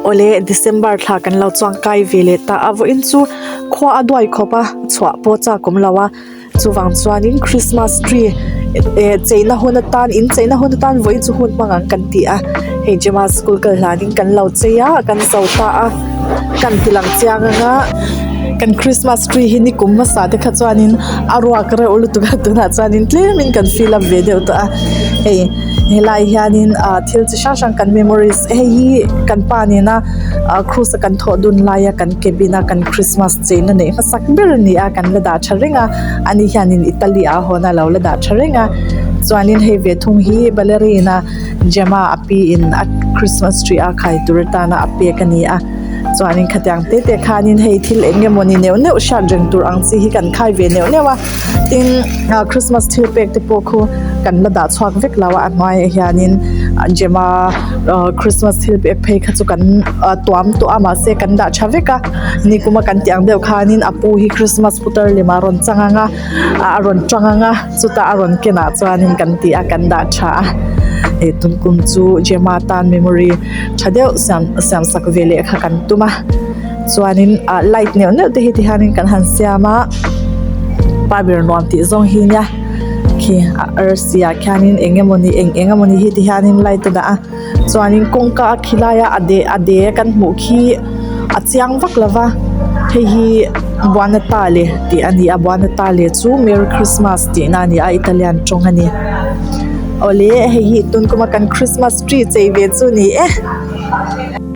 Awle December thla kan lo chuang kai ve leh ta a vawiin chu khua a duai khawp a chhuah pawh chak awm lo a chuvang chuanin Christmas tree eh cheina hun atan in cheina hun atan vawiin chu hun hmang ang kan ti a hei Gemma school kal hlanin kan lo chei a kan zo ta a kan ti lang chiang anga kan Christmas tree hi nikum hmasa te kha chuanin a ruak reuh lutuk a tunah chuanin tlemin kan fill up ve deuh tawh a hei helai hianin ah thil chi hrang hrang kan memories hei hi kan pa nena ah cruise a kan thawh dun laia kan cabin a kan Christmas cheina neih hmasak ber a ni a kan la dah tha reng a ani hianin Italy ah a hawn a lo la dah tha reng a chuanin hei ve thung hi ballerina Gemma a pi in a Christmas tree a khai tur atana a pek a ni a chuanin khatiang te te khanin hei thil eng emawni neuh neuh hriat reng tur ang chi hi kan khai ve neuh neuh a tin ah Christmas thil pek te pawh khu kan la dah chhuak vek lo a a hnuaiah hianin Gemma ah Christmas thil pek phei kha chu kan ah tuam tawh a mahse kan dah tha vek a nikuma kan tih ang deuh khanin a pu hi Christmas putar lem ah a rawn chang ang a ah a rawn tang ang a chutah a rawn kenah chuanin kan tih a kan dah tha a eh tunkum chu Gemma tan memory tha deuh siam siam sak ve leh kha kan tum a chuanin ah light neuh neuh te hi ti hianin kan han siam a pa ber nuam tih zawng hi nia khi a arsi ah khianin eng emawni eng eng emawni hi ti hianin light a dah a chuanin kawngka a khi laia a de a de kan hmuh khi a chiang vak lo va hei hi Buonatale tih a ni a Buonatale chu merry christmas tihna a ni a Italian tawng a ni awle hei hi tun kuma kan christmas tree chei ve chu a ni e.